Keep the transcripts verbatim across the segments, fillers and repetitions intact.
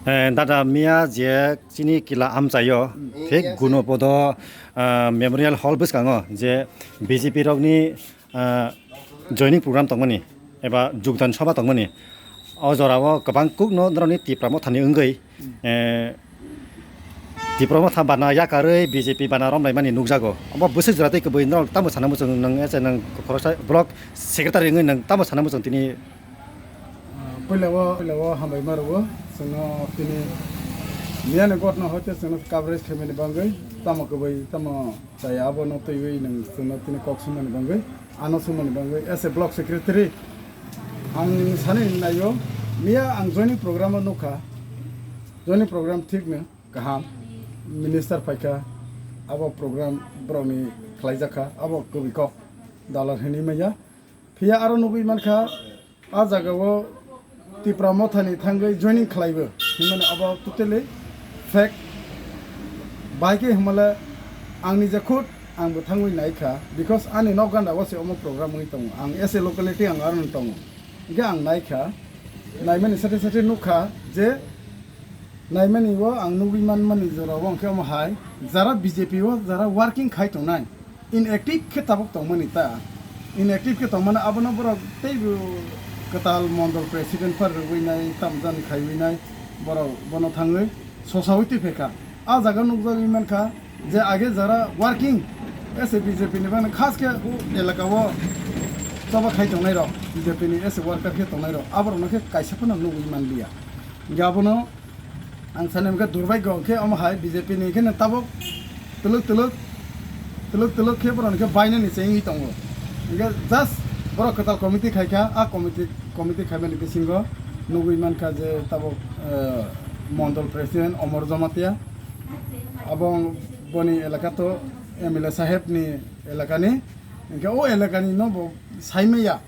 Eh, dada miya je chini kila amchaio, hmm, thik Gunopodo, ah, Memorial Hall bwskango je B J P rokni, ah, joining program tongmani eba jogdan sabha tongmani. O jorao kwbang kukno norokni Tipra Mothani wngwi, eh, Tipra Motha bana yakarwi B J P bana romlaimani nukjago. Omo bwswk jora tei kwbwi norok tamo sana muchung nwng, ese nwng khoroksa block secretary wngwi nwng tamo sana muchung tini? Ah, puila o, puila o hambai ma rwo. Chwngno tini miyani gotno hoite chwngno coverage khaimani bagwi tamo kwbwi tamo chaya abono twiwi nwng chwngno tini kok swngmani bagwi, ano swngmani bagwi as a block secretary ang sanwi naio. Miya ang joining program o nukha, joining program thikno kaham, minister phaikha, abo program borokni khlaijakha, abo kwbwi kok dalar hinwi maya. Phiya aro nugwi mankha, a jagao Tipra Mothani thangwi joining khlaibo hinmani abo totally fake. Bahai khe hinmale ang nije khud ang bo thangwi naikha, because ani nok ganda o se omo program wngwi tongo. Ang as a locality ang aro tongo. Hingkhe ang naikha, naimani sate sate nukha je naimani o ang nugwi manmani jora o hwnkhe omo hai jara B J P o jara working khai tongnai, inactive khe tabuk tongmani ta, inactive khe tongmani abono borok teibo kwtal mondol president pha rwui nai, tamjani khaiwi nai, borok bono thangwi sosaui twi phaikha. A jaga nukjagwi mankha je age jara working as a B J P ni bagwi khas khe o elaka o choba khai tongnai rok, B J P ni as a worker khe tongnai rok, aborokno khe kaisa phano nugwi manliya. Hingkhe abono ang sani hwnkhe durbagyo hwnkhe omo hai B J P ni hwnkhe tabuk twlwk twlwk, twlwk twlwk khe borok hwnkhe bainani se wngwi tongo. Hingkhe just borok kwtal committee khaikha, a committee, committee khaimani bisingo nugwi mankha je tabuk, eh, mondol president Omor Jamatia, abo boni elaka to M L A saheb ni elakani, hingkhe o elakani no bo saimaya.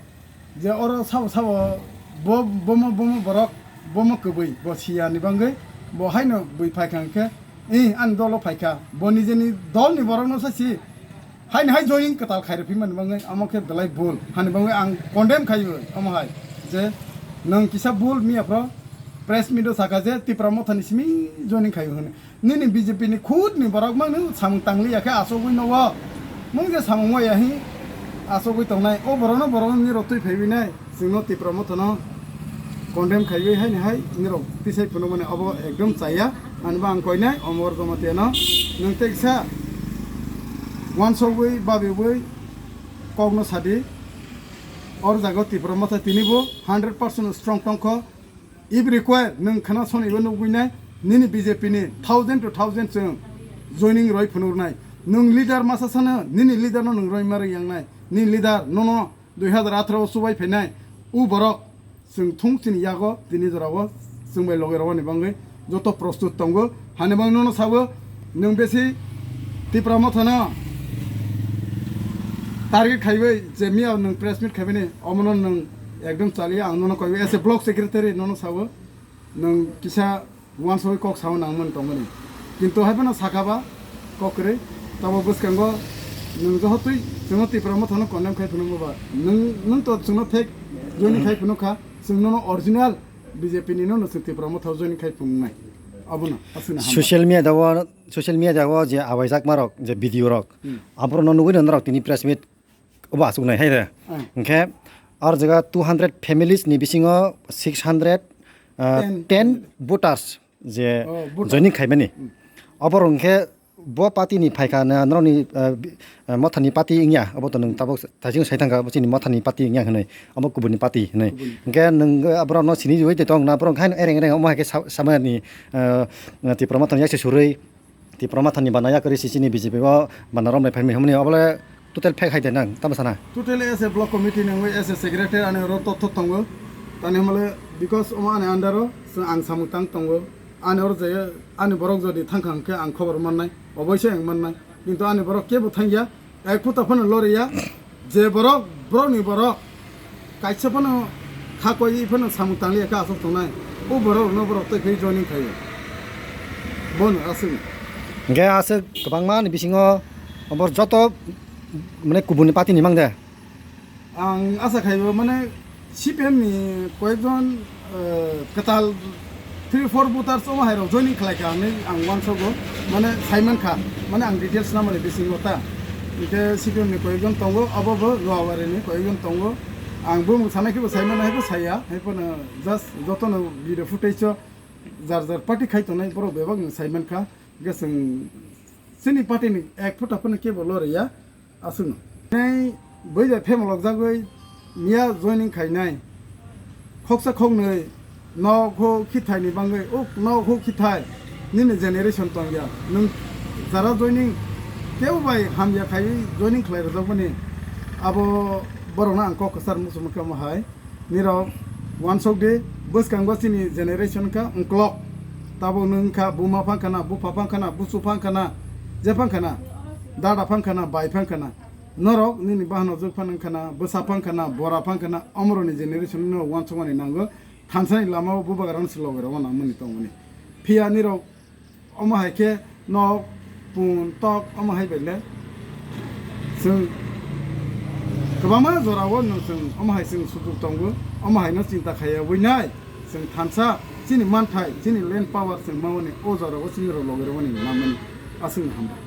Je oro sabo sabo bo, bomo, bomo borok, bomo kwbwi, bo siya ni bagwi, bo haino bwi phaikha hwnkhe, "Ih, ani dolo phaikha, bo nijeni dolni borokno sa si, haino hai joining kwtal khairokphi mani bagwi, omo khe belai bul," hani bagwi ang condemn khaiwi omo hai, je nwng kisa bul miya phro press meet o sakha je Tipra Mothani simi joining khaiwi hwnwi. Nini B J P ni khud ni borok mang nw samung tangli ya khe asogwi no o. Mung je samung waya hi asogwi tongnai. O borok no borok ni rok twi phaiwi nai. Chwng no Tipra Motha no condemn khaiwi hai ni hai ni rok tisai phunuk mani obo ekdom chaya. Ani bo ang koi nai Omor Jamatia no. Nwng tei kisa wansogwi babiwi kok no sadi. Or jaga Tipra Motha tini bo hundred percent strong tongkho. If required, nwng khana sonibo nugwi nai, nini B J P ni thousand to thousand chwng joining roi phunuk nai. Nwng leader masa sana, nini leader no nwng roi ma rwi yang nai. Nini leader nono dui hazar atharo o chubai phainai. U borok chwng thung chini yago, tini jora o chwng bai loge rogoni bagwi joto prostut tongo. Hani bang nono sabo, nwng besi Tipra Motha no target khaiwi je miya nwng press meet khaibini, omono nwng ekdom chaliya, ang nono koiwi as a block secretary nono sabo, nwng kisa wansugwi kok sao nangmani tongmani. Kintu hai phano sakha ba kok kwrwi, tabo bwskango nwng johotwi chwngno Tipra Motha no condemn khai phunukma ba, nwng, nwng to chwngno fake joining khai phunukha, chwng nono original B J P ni no, no chwng Tipra Motha o joining khai phunuknai. Abono aswkno hamba. Social media o, social media o je awaijakma rok, je video rok, hmm, aborokno nugwi no norok tini press meet obo aswk nai hai de. Hmm. Hwnkhe aro jaga two hundred families ni bisingo six hundred, ah, ten. Ten voters je, oh, voter, joining khaimani. Hmm. Oborok hwnkhe bo party ni phaikha na norokni, ah, bi-, ah, Mothani party wngya, obo to nwng tabuk thaising sai thangkha, bo chini Mothani party wngya hinwi, obo kubuni party hinwi. Kubuni. Hwnkhe nwng aborokno siniwi tong na, borok haino ereng ereng omo hai khe sa-, samani, ah, Tipra Mothani yakse surwi, Tipra Mothani bana yakarwi si chini B J P o bana romlai phaimani hwnmani, obole total fake hai de nang, tamo sana? Total as a block committee nangwi as a secretary ani oro totho tongo. Tani hwnmale because omo ani under o chwng ang samung tang tongo. Ani oro je ani borok jodi thangkha hwnkhe ang khobor mannai, oboise ang mannai. Kintu ani borok kebo thangya, ek puta phano loriya. Je borok, borokni borok kaisa phano kha koi phano samung tangliya khe aswk tongnai. O borok no borok tei phai joining khaio. Bono aswk. Hwnkhe aswk kwbangma ni bisingo obor joto mane kubuni party ni mang de. Ang asa khaibo mane C P M ni koyekjon, eh, kwtal Three four voters omo hai rok joining khlai kha hinwi ang uansogo, mane sai man kha, mane ang details namani bisingo ta. Hingke C P M ni koyekjon tongo, obo bo Noabari ni koyekjon tongo. Ang bumung sanai khe bo sai mano, hai bo saya, hai phano just jotono video footage o jar jar party khai tongnai borok bebak no sai man kha. Hingke chwng chini party ni ek phuta phano kebo lori ya. Aswkno. Nai bui bai phemolok jagwi miya joining khainai. Khoksa khoknwi nok ho khithai ni bangwi, uk nok ho khithai nini generation tongya. Nwng jara joining kebo bai hamya khaiwi joining khlai rwjakmani abo borokno ang kok kwchar muchungma khe omo hai. Nirok uansuk di, bwskango chini generation kha ungklok. Tabuk nwng kha buma phang khana, bupha phang khana, busu phang khana, je phang khana, dada phang khana, bai phang khana. Norok nini bahano jwk phang khana, bwsa phang khana, bora phang khana, omoroni generation no uansukmani nango. Thansani lama o bubagra no se loge rwmani tongmani. Phiya nirok Omo hai khe nok, pun, tok, omo hai bai le chwng kwbangma jorao no chwng omo hai chwng sukuk tongo, omo hai no chinta khaiya wi nai chwng thansa chini manthai, chini land power chwng mawani o jorao chini rok logi rwmani namani aswk no hambai.